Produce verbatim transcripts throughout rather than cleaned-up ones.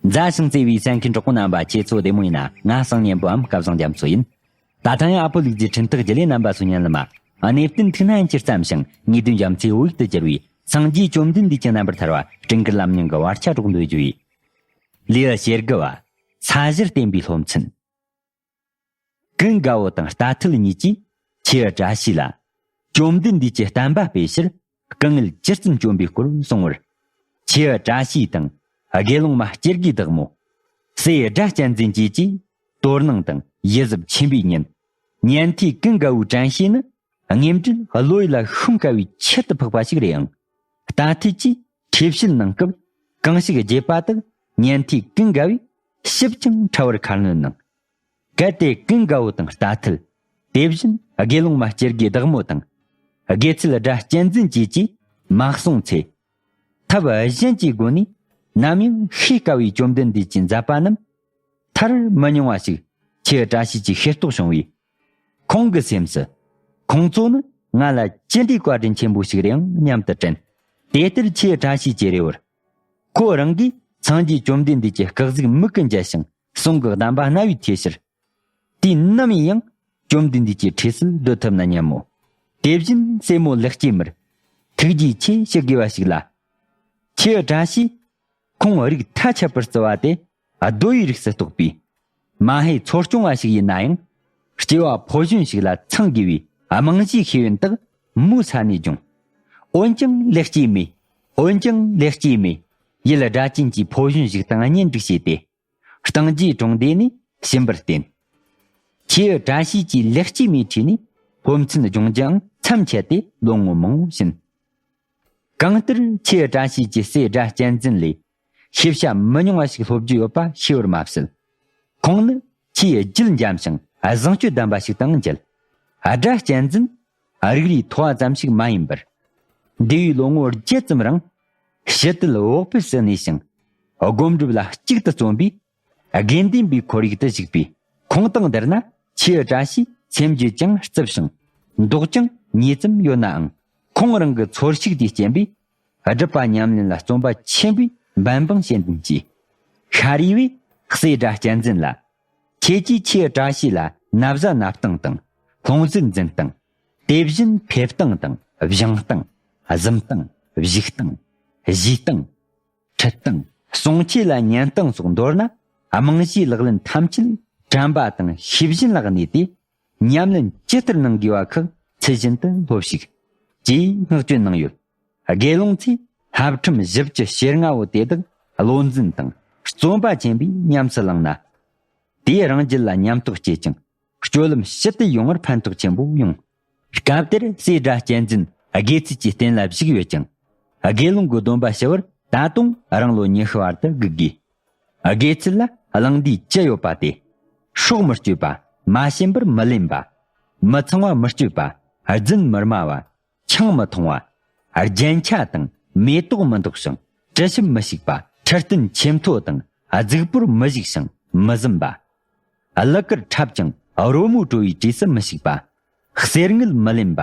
མཛའ་ཞིང་བརྩེ་བའི་གསན་མཁན་གྲོགས་པོ་རྣམ་པ། ཁྱེད་ཚོ་བདེ་མོ་ཡིན་ན། ང་གསང་སྙན་པོའམ་སྐལ་བཟང་རྒྱ་མཚོ་ཡིན། ད་ཐེངས་ཨ་ཕོ་ལུག་རྫིའི་འཕྲིན་ཐག་བརྒྱུད་ལས་རྣམ་པ་ཚོ་སྙན་ལ་མ། གནས་བརྟན་ཐུགས་སྣང་ཡིན། སྤྱིར་ཙམ་ཞིང་ངེས་དོན་རྒྱ་མཚོའི་བོད་ཡིག་ཏུ་གྱུར་བའི་སངས་རྒྱས་བཅོམ་ལྡན་འདས་ཀྱི་རྣམ་པར་ཐར་བ་སྤྲིན་དཀར་ལམ་རྙིང་གི་བར་ཆ་སྒྲོག་འདོད་རྒྱུ་ཡིན། ལེའུ་ཞེ་དགུ་བ། ས་གཞིར་བརྟེན་པའི་སློབ་ཚན། ཀུན་དགའ་བོ་དང་རྟ་ཐུལ་གཉིས་ཀྱིས་ཁྱེའུ་བཀྲ་ཤིས་ལ་བཅོམ་ལྡན་འདས་ཀྱི་བསྟན་པ་སྤེལ་ཕྱིར་སྐུ་ངལ་ཇི་ཙམ་བསྐྱོན་པའི་སྐོར་གསུང་བར། ཁྱེའུ་བཀྲ་ཤིས་དང་དགེ་སློང་མ་སྐྱེ་དགུའི་བདག་མོ་སྲས་སྒྲ་གཅན་འཛིན་བཅས་ཀྱིས་དོ་སྣང་དང་ཡིད་གཟབ་ཆེན་པོས་ཉན། ཉན་ཐོས་ཀུན་དགའ་བོའི་དྲན་ཤེས་ནི་དངོས་འབྲེལ་བློ་ཡུལ་ལ་ཤོང་དཀའ་བའི་ཁྱད་དུ་འཕགས་པ་ཞིག་རེད་ཨང་། རྟ་ཐུལ་གྱིས་འཁྲིད་བཤད་གནང་སྐབས་གང་ཞིག་བརྗེད་པ་དག་ཉན་ཐོས་ཀུན་དགའ་བོས་ཞིབ་ཅིང་ཕྲ་བར་ཁ་སྣོན་གནང་། གལ་ཏེ་ཀུན་དགའ་བོ་དང་རྟ་ཐུལ། དེ་བཞིན་དགེ་སློང་མ་སྐྱེ་དགུའི་བདག་མོ་དང་། དགེ་ཚུལ་སྒྲ་གཅན་འཛིན་བཅས་ཀྱིས་མ་གསུངས་ཚེ། ཐབས་གཞན་གྱི་སྒོ་ནས་ནམ་ཡང་ཤེས་དཀའ་བའི་བཅོམ་ལྡན་འདས་ཀྱི་མཛད་པ་རྣམས་ཐར་མི་མྱོང་བ་ཞིག་ཁྱེའུ་བཀྲ་ཤིས་ཀྱི་ཤེས་རྟོགས་བྱུང་བས། ཁོང་གི་སེམས་སུ། ཁོང་ཚོ་ནི་ང་ལ་ཅི་འདྲའི་བཀའ་དྲིན་ཆེན་པོ་ཞིག་རེད་ཨང་སྙམ་དུ་དྲན། དེ་ལྟར་ཁྱེའུ་བཀྲ་ཤིས་ཀྱི་རེ་བར། ཁོ་རང་གིས་སངས་རྒྱས་བཅོམ་ལྡན་འདས་ཀྱི་སྐུ་གཟུགས་མིག་གིས་མཇལ་ཞིང་གསུང་གི་གདམས་པ་རྣ་བས་ཐོས་ཕྱིར། དུས་ནམ་ཡིན་ཡང་བཅོམ་ལྡན་འདས་ཀྱི་འཁྲིས་སུ་སྡོད་ཐུབ་ན་སྙམ་མོ། དེ་བཞིན་སྲས་མོ་ལེགས་སྐྱེས་མར་ཐུགས་རྗེ་ཆེ་ཞུ་དགོས་པ་ཞིག་ལ། ཁྱེའུ་བཀྲ་ཤིས་ཁོང་རིགས་མཐའ་ཁྱབ་པར་བརྩི་བ་དེ་རྡོ་ཡི་རིགས་སུ་གཏོགས་པའི་མ་ཧེ་འཚོ་སྐྱོང་བ་ཞིག་ཡིན་ན་ཡང་། སྐྱེ་བ་ཕོ་གཞོན་ཞིག་ལ་ཚང་དགོས་པའི་རྨང་གཞིའི་ཤེས་ཡོན་དག་མོའི་ས་ནས་སྦྱོང་། འོན་ཀྱང་ལེགས་སྐྱེས་མས། འོན་ཀྱང་ལེགས་སྐྱེས་མས། ཡུལ་སྒྲ་ཅན་གྱི་ཕོ་གཞོན་ཞིག་དང་གཉེན་སྒྲིག་བྱས་ཏེ། གཏང་རྒྱུའི་གྲོང་སྡེ་ནས་ཕྱིན་པར་བརྟེན། ཁྱེའུ་བཀྲ་ཤིས་ཀྱིས་ལེགས་སྐྱེས་མའི་ཁྲིད་ནས་སློབ་ཚན་སྦྱོང་རྒྱུའང་མཚམས་ཆད་དེ་ལོ་ངོ་མང་བོ་ཕྱིན། གང་ལྟར་ཁྱེའུ་བཀྲ་ཤིས་ཀྱིས་སྲས་སྒྲ་གཅན་འཛིན་ལས་ཤེས་བྱ་མི་ཉུང་བ་ཞིག་སློབ་རྒྱུ་ཡོད་པ་ཤེས་པར་མ་ཟད། ཁོང་ནི་ཆེས་རྒྱུད་འཇམ་ཞིང་བཟང་སྤྱོད་ལྡན་པ་ཞིག་དང་མཇལ། སྒྲ་གཅན་འཛིན་རིགས་རུས་མཐོ་བ་ཙམ་ཞིག་མ་ཡིན་པར། འདས་པའི་ལོ་ངོ་བརྒྱད་ཙམ་རིང་ཞི་དུལ་བག་ཕེབས་སུ་གནས་ཤིང་། སྒོམ་སྒྲུབ་ལ་གཅིག་ཏུ་བརྩོན་པའི་དགེ་འདུན་པའི་ཁོར་ཡུག་ཏུ་བཞུགས་པས། ཁོང་དང་བསྡུར་ན་ཆེས་བཀྲ་ཤིས་སེམས་རྒྱུད་ཀྱང་རྩུབ་ཞིང་མདོག་ཀྱང་ཉེས་ཙམ་ཡོད་ནའང་། ཁོང་རང་གི་ཚོར་ཤུགས་དེའི་རྐྱེན་པས་སྒྲུབ་པ་ཉམས་ལེན་ལ་བརྩོན་པ་ཆེན་པོས་འབད་འབུངས་བྱེད་འདུན་གྱིས། ཤཱ་རིའི་བུས་སྲས་སྒྲ་གཅན་འཛིན་ལ། ཁྱེད་ཀྱིས་ཁྱེའུ་བཀྲ་ཤིས་ལ་ན་བཟའ་མནབ་སྟངས་དང་ལྷུང་བཟེད་འཛིན་སྟངས། དེ་བཞིན་ཕེབས་སྟངས་དང་བཞེངས་སྟངས། གཟིམ་སྟངས། བཞུགས་སྟངས། བཞེས་སྟངས། ཁྲིད་སྟངས། གསུང་ཆོས་ལ་ཉན་སྟངས་སོགས་མདོར་ན་རྨང་གཞིའི་ལག་ལེན་ཐམས་ཅད་དྲན་པ་དང་ཤེས་བཞིན་ལ་གནས་ཏེ། ཉམས་ལེན་ཇི་ལྟར་གནང་དགོས་པ་ཁག་ཚུལ་བཞིན་དུ་སློབས་ཤིག་ཅེས་བསྔགས་བརྗོད་གནང་ཡོད། དགེ་སློང་ཚོས་བསླབ་ཁྲིམས་བཞི་བཅུ་ཞེ་ལྔ་བོ་དེ་དག་བློ་འཛིན་དང་བརྩོན་པ་ཆེན་པོས་ཉམས་སུ་བླངས་ན། དེས་རང་རྒྱུད་ལ་ཉམས་རྟོགས་སྐྱེད་ཅིང་སྤྱོད་ལམ་ཞི་བདེ་ཡོང་བར་ཕན་ཐོགས་ཆེན་པོ་ཡོང་། སྐབས་དེར་སྲས་སྒྲ་གཅན་འཛིན་དགེ་ཚུལ་གྱི་རྟེན་ལ་བཞུགས་ཡོད་ཀྱང་། དགེ་སློང་གི་སྡོམ་པ་ཞུ་བར་ད་དུང་རང་ལོ་ཉི་ཤུ་བར་དུ་སྒུག་དགོས། དགེ་ཚུལ་ལ་བླང་དུས་བཅུ་ཡོད་པ་སྟེ། སྲོག་མི་གཅོད་པ། མ་བྱིན་པར་མི་ལེན་པ། མི་ཚངས་པ་མི་སྤྱོད་པ། རྫུན་མི་སྨྲ་བ། ཆང་མི་འཐུང་བ། རྒྱན་ཆ་དང་མེ་ཏོག་མི་འདོགས་ཤིང་དྲི་ཞིམ་མི་བྱུག་པ། ཁྲི་སྟན་ཆེ་མཐོ་དང་གཟུགས་པོར་མི་གཞུག་ཞིང་མི་གཟིམ་པ། གླུ་གར་འཁྲབ་ཀྱང་རོལ་མོ་བྲོ་བའི་གྲས་སུ་མི་ཞུགས་པ། གསེར་དངུལ་མི་ལེན་པ།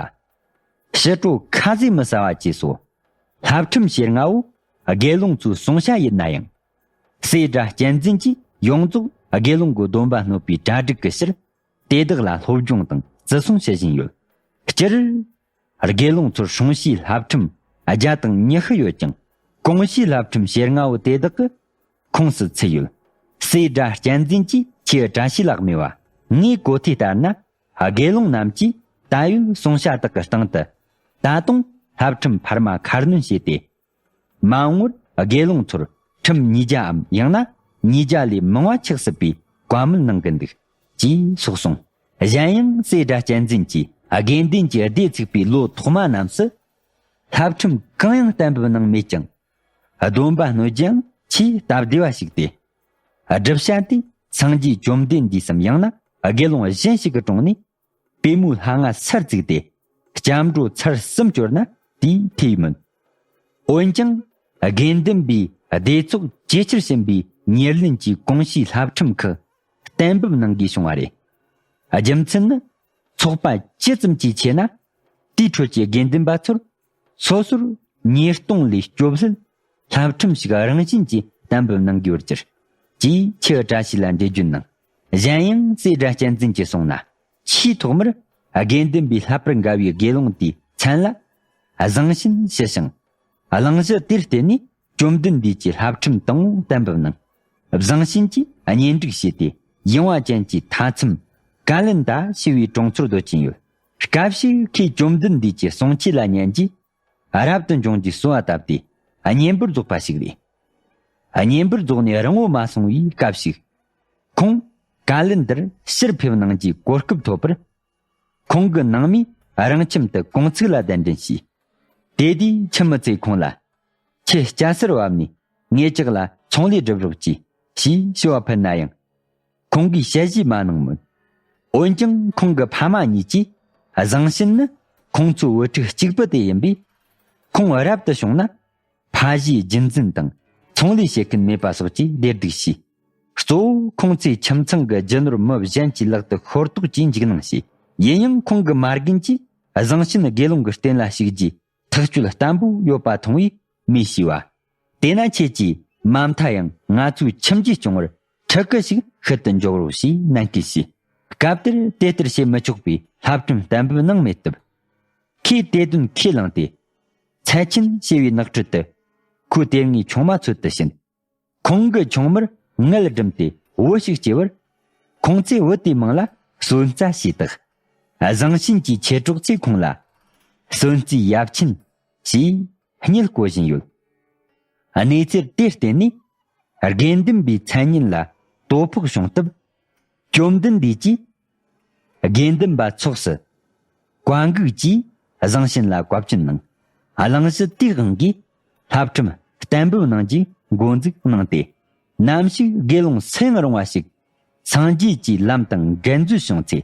ཕྱི་དྲོ་ཁ་ཟས་མི་ཟ་བ་བཅས་སོ། བསླབ་ཁྲིམས་ཞེ་ལྔ་བོ་དགེ་སློང་ཚོའི་སྲུང་བྱ་ཡིན་ན་ཡང་། སྲས་སྒྲ་གཅན་འཛིན་གྱིས་ཡོངས་རྫོགས་དགེ་སློང་གི་སྡོམ་པ་སྣོད་པའི་གྲ་སྒྲིག་གི་ཕྱིར། དེ་དག་ལ་སློབ་སྦྱོང་དང་བརྩི་སྲུང་བྱེད་བཞིན་ཡོད། སྤྱིར། དགེ་སློང་ཚོར་སྲུང་བྱའི་བསླབ་ཁྲིམས་བརྒྱ་དང་ཉི་ཤུ་ཡོད་ཀྱང་། གོང་བྱའི་བསླབ་ཁྲིམས་ཞེ་ལྔ་བོ་དེ་དག་གི་ཁོངས་སུ་ཚུད་ཡོད། སྲས་སྒྲ་གཅན་འཛིན་གྱིས་ཁྱེའུ་བཀྲ་ཤིས་ལ་སྨྲས་པ། ངའི་གོ་ཐོས་ལྟར་ན། དགེ་སློང་རྣམས་ཀྱིས་ད་ཡོད་སྲུང་བྱ་དག་གི་སྟེང་དུ། ད་དུང་བསླབ་ཁྲིམས་འཕར་མ་ཁ་སྣོན་བྱས་ཏེ། མ་འོངས་པར་དགེ་སློང་ཚོར་ཁྲིམས་ཉིས་བརྒྱའམ་ཡང་ན་ཉིས་བརྒྱ་ལས་མང་བ་ཆགས་སྲིད་པའི་བཀའ་མོལ་གནང་གི་འདུག་ཅེས་སོགས་གསུངས། གཞན་ཡང་སྲས་སྒྲ་གཅན་འཛིན་གྱིས་དགེ་འདུན་གྱི་སྡེ་ཚུགས་པའི་ལོ་ཐོག་མ་རྣམས་སུ། བསླབ་ཁྲིམས་གང་ཡང་གཏན་འབེབས་གནང་མེད་ཀྱང་། སྡོམ་པ་སྣོད་རྒྱུའང་ཆེས་སྟབས་བདེ་བ་ཞིག་སྟེ། སྒྲུབ་བྱ་དེ་སངས་རྒྱས་བཅོམ་ལྡན་འདས་སམ་ཡང་ན་དགེ་སློང་གཞན་ཞིག་གི་དྲུང་ནས། པུས་མོའི་ལྷ་ང་སར་བཙུགས་ཏེ། སྐྱབས་འགྲོ་ཚར་གསུམ་བསྐྱོར་ན་དེའི་མཐུ་ཡིས་མིན། འོན་ཀྱང་། དགེ་འདུན་པའི་སྡེ་ཚོགས་ཇེ་ཆེར་ཕྱིན་པའི་ཉེར་ལེན་གྱི་གོང་བྱའི་བསླབ་ཁྲིམས་ཁག་གཏན་འབེབས་གནང་དགོས་བྱུང་བ་རེད། རྒྱུ་མཚན་ནི། ཚོགས་པ་ཇི་ཙམ་གྱིས་ཆེ་ན། དེའི་ཁྲོད་ཀྱི་དགེ་འདུན་པ་ཚོར། སོ་སོར་ཉེས་ལྟུང་ལས་སྐྱོབ་སླད། བསླབ་ཁྲིམས་ཤིག་རང་བཞིན་གྱིས་གཏན་འབེབས་གནང་དགོས་པར་གྱུར། ཅེས་ཁྱི་བཀྲ་ཤིས་ལ་འདྲི་རྒྱུ་ནང་། གཞན་ཡང་སྲས་སྒྲ་གཅན་འཛིན་གྱིས་གསུངས་ན། ཆེས་ཐོག་མར་དགེ་འདུན་པའི་ལྷག་པར་འགལ་བའི་དགེ་སློང་དེའི་མཚན་ལ་བཟང་བྱིན་ཞུ་ཞིང་། གླེང་གཞི་དེར་བརྟེན་ནས་བཅོམ་ལྡན་འདས་ཀྱིས་བསླབ་ཁྲིམས་དང་པོ་གཏན་འབེབས་གནང་། བཟང་བྱིན་གྱིས་གཉེན་སྒྲིག་བྱས་ཏེ་ཡངས་པ་ཅན་གྱི་མཐའ་མཚམས་ཀ་ལན་ད་ཞེས་པའི་གྲོང་ཚོར་སྡོད་ཀྱིན་ཡོད། སྐབས་ཤིག་ཁོས་བཅོམ་ལྡན་འདས་ཀྱི་གསུང་ཆོས་ལ་ཉན་རྗེས། རབ་ཏུ་འབྱུང་རྒྱུའི་གསོལ་བ་བཏབ་སྟེ་གཉེན་པོར་རྫོགས་པ་ཞིག་རེད། གཉེན་པོར་རྫོགས་ནས་རིང་བོ་མ་སོང་བའི་སྐབས་ཤིག་ཁོང་ཀ་ལན་དར་ཕྱིར་ཕེབས་གནང་རྒྱུའི་གོ་སྐབས་ཐོབ་པར། ཁོང་གི་ནང་མིས་རང་ཁྱིམ་དུ་གུང་ཚིགས་ལ་གདན་འདྲེན་བྱས། དེ་དུས་ཁྱིམ་མི་ཚོས་ཁོང་ལ། ཁྱེད་སྐྱ་སེར་བབས་ནས་ངེད་ཅག་ལ་ཚོང་ལས་སྒྲུབ་རོགས་གྱིས་ཞེས་ཞུ་བ་ཕུལ་ན་ཡང་། ཁོང་གིས་ཞལ་བཞེས་མ་གནང་མོད། འོན་ཀྱང་ཁོང་གི་ཕ་མ་གཉིས་ཀྱིས་བཟང་བྱིན་ནི་ཁོང་ཚོའི་བུ་ཕྲུག་གཅིག་པུ་དེ་ཡིན་པས། ཁོང་རབ་ཏུ་བྱུང་ན་ཕ་གཞིས་རྒྱུན་འཛིན་དང་ཚོང་ལས་བྱེད་མཁན་མེད་པ་སོགས་ཀྱི་བདེ་སྡུག་བྱས། གཙོ་བོ་ཁོང་ཚོའི་ཁྱིམ་ཚང་གི་རྒྱུ་ནོར་མི་གཞན་གྱི་ལག་ཏུ་ཤོར་དོགས་ཀྱིས་འཇིགས་སྣང་བྱས། ཡིན་ཡང་ཁོང་གི་མ་རྒན་གྱིས་བཟང་བྱིན་དགེ་སློང་གི་རྟེན་ལ་ཞུགས་རྒྱུའི་ཐག་གཅོད་བརྟན་པོ་ཡོད་པ་མཐོང་བས་མོས་ཞུས་པ། དེས་ན་ཁྱེད་ཀྱིས་མ་མཐའ་ཡང་ང་ཚོའི་ཁྱིམ་རྒྱུད་སྐྱོང་བར་ཕྲུ་གུ་ཞིག་ཤུལ་དུ་འཇོག་རོགས་ཞེས་ནན་སྐུལ་བྱས། སྐབས་དེར་དེ་ལྟར་བྱེད་མི་ཆོག་པའི་བསླབ་ཁྲིམས་གཏན་འབེབས་གནང་མེད་སྟབས། ཁོས་དེ་དོན་ཁས་བླངས་ཏེ། ཚལ་ཆེན་ཞེས་པའི་ནགས་ཁྲོད་དུ་ཁོའི་དེ་སྔའི་ཆུང་མ་འཚོལ་དུ་ཕྱིན། ཁོང་གི་ཆུང་མར་མངལ་སྦྲུམ་སྟེ་བུ་ཞིག་སྐྱེས་པར། ཁོང་ཚོས་བུ་དེའི་མིང་ལ་གསོན་རྩ་ཞེས་བཏགས། བཟང་བྱིན་གྱི་མཆེད་གྲོགས་ཚོས་ཁོང་ལ་གསོན་རྩའི་ཡབ་ཆེན་ཞེས་བསྙད་བཀོལ་བཞིན་ཡོད། གནས་ཚུལ་དེར་བརྟེན་ནས་དགེ་འདུན་པའི་མཚན་སྙན་ལ་དོ་ཕོག་བྱུང་སྟབས། བཅོམ་ལྡན་འདས་ཀྱིས་དགེ་འདུན་པ་ཚོགས་སུ་བཀའ་འགུགས་ཀྱིས་བཟང་བྱིན་ལ་བཀའ་བཀྱོན་གནང་། གླེང་གཞི་དེའི་དབང་གིས་བསླབ་ཁྲིམས་གཏན་འབེབས་གནང་རྒྱུའི་འགོ་འཛུགས་གནང་སྟེ། ནམ་ཞིག་དགེ་སློང་སུ་ཡང་རུང་བ་ཞིག་སངས་རྒྱས་ཀྱི་ལམ་དང་འགལ་འཛོལ་བྱུང་ཚེ།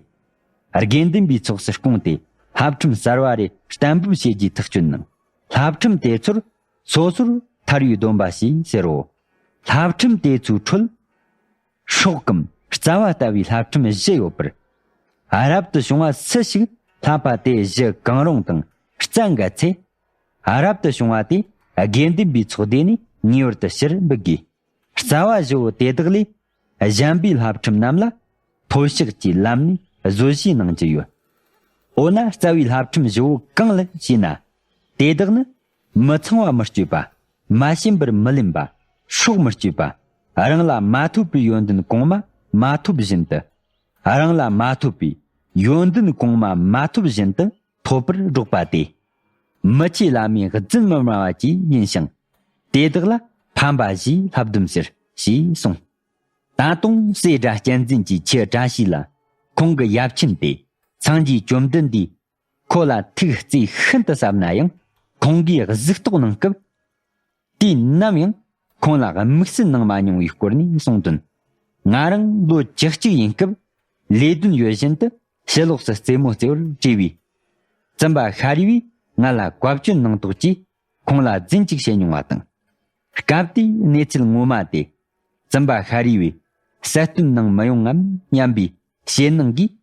དགེ་འདུན་པའི་ཚོགས་སུ་བསྐོངས་ཏེ་བསླབ་ཁྲིམས་གསར་བ་རེ་གཏན་འབེབས་བྱེད་རྒྱུའི་ཐག་གཅོད་གནང་། བསླབ་ཁྲིམས་དེ་ཚོར་སོ་སོར་ཐར་བའི་སྡོམ་པ་ཞེས་ཟེར་རོ། བསླབ་ཁྲིམས་དེ་ཚོའི་ཁྲོད། སྲོག་གམ་རྩ་བ་ལྟ་བུའི་བསླབ་ཁྲིམས་བཞི་ཡོད་པར། རབ་ཏུ་བྱུང་བ་སུ་ཞིག་བསླབ་པ་དེ་བཞི་གང་རུང་དང་རྩ་འགལ་ཚེ། རབ་ཏུ་བྱུང་བ་དེ་དགེ་འདུན་པའི་ཚོགས་སྡེ་ནས་ངེས་པར་དུ་ཕྱིར་འབུད་དགོས། རྩ་བ་བཞི་བོ་དེ་དག་ལས་གཞན་པའི་བསླབ་ཁྲིམས་རྣམས་ལ་མཐོལ་བཤགས་ཀྱི་ལམ་ནས་བཟོད་བཞེས་གནང་རྒྱུ་ཡོད། འོ་ན་རྩ་བའི་བསླབ་ཁྲིམས་བཞི་བོ་གང་ལགས་ཞེ་ན། དེ་དག་ནི་མི་ཚངས་པར་མི་སྤྱོད་པ། མ་བྱིན་པར་མི་ལེན་པ། སྲོག་མི་གཅོད་པ། རང་ལ་མ་ཐོབ་པའི་ཡོན་ཏན་གོང་མ་མ་ཐོབ་བཞིན་དུ། རང་ལ་མ་ཐོབ་པའི་ཡོན་ཏན་གོང་མ་མ་ཐོབ་བཞིན་དུ་ཐོབ་པར་སྒྲོག་པ་སྟེ། མི་ཆོས་བླ་མའི་རྫུན་མི་སྨྲ་བ་བཅས་ཡིན་ཞིང་། དེ་དག་ལ་ཕན་པ་བཞིའི་བསླབ་སྡོམ་ཟེར་ཞེས་གསུངས། ད་དུང་སྲས་སྒྲ་གཅན་འཛིན་གྱིས་ཁྱི་བཀྲ་ཤིས་ལ་ཁོང་གི་ཡབ་ཆེན་ཏེ་སངས་རྒྱས་བཅོམ་ལྡན་འདས་ཁོ་ལ་ཐུགས་བརྩེ་ཤིན་ཏུ་ཟབ་ན་ཡང་ཁོང་གིས་གཟིགས་རྟོག་གནང་སྐབས། དུས་ནམ་ཡང་ཁོང་ལ་དམིགས་བསལ་གནང་མ་མྱོང་བའི་སྐོར་ནས་གསུངས་དོན། ང་རང་ལོ་བཅུ་གཅིག་ཡིན་སྐབས་ལས་དོན་ཡོད་བཞིན་དུ་ཕྱི་ལོགས་སུ་རྩེད་མོ་རྩེ་བར་བྲེལ་བས། བཙུན་པ་ཤཱ་རིའི་བུས་ང་ལ་བཀའ་བཀྱོན་གནང་དོགས་ཀྱིས་ཁོང་ལ་རྫུན་གཅིག་བཤད་མྱོང་བ་དང་། སྐབས་དེའི་གནས་ཚུལ་ངོ་མ་དེ། བཙུན་པ་ཤཱ་རིའི་བུས་གསལ་སྟོན་གནང་མི་ཡོང་ངམ་སྙམ་པའི་ཞེད་སྣང་གིས།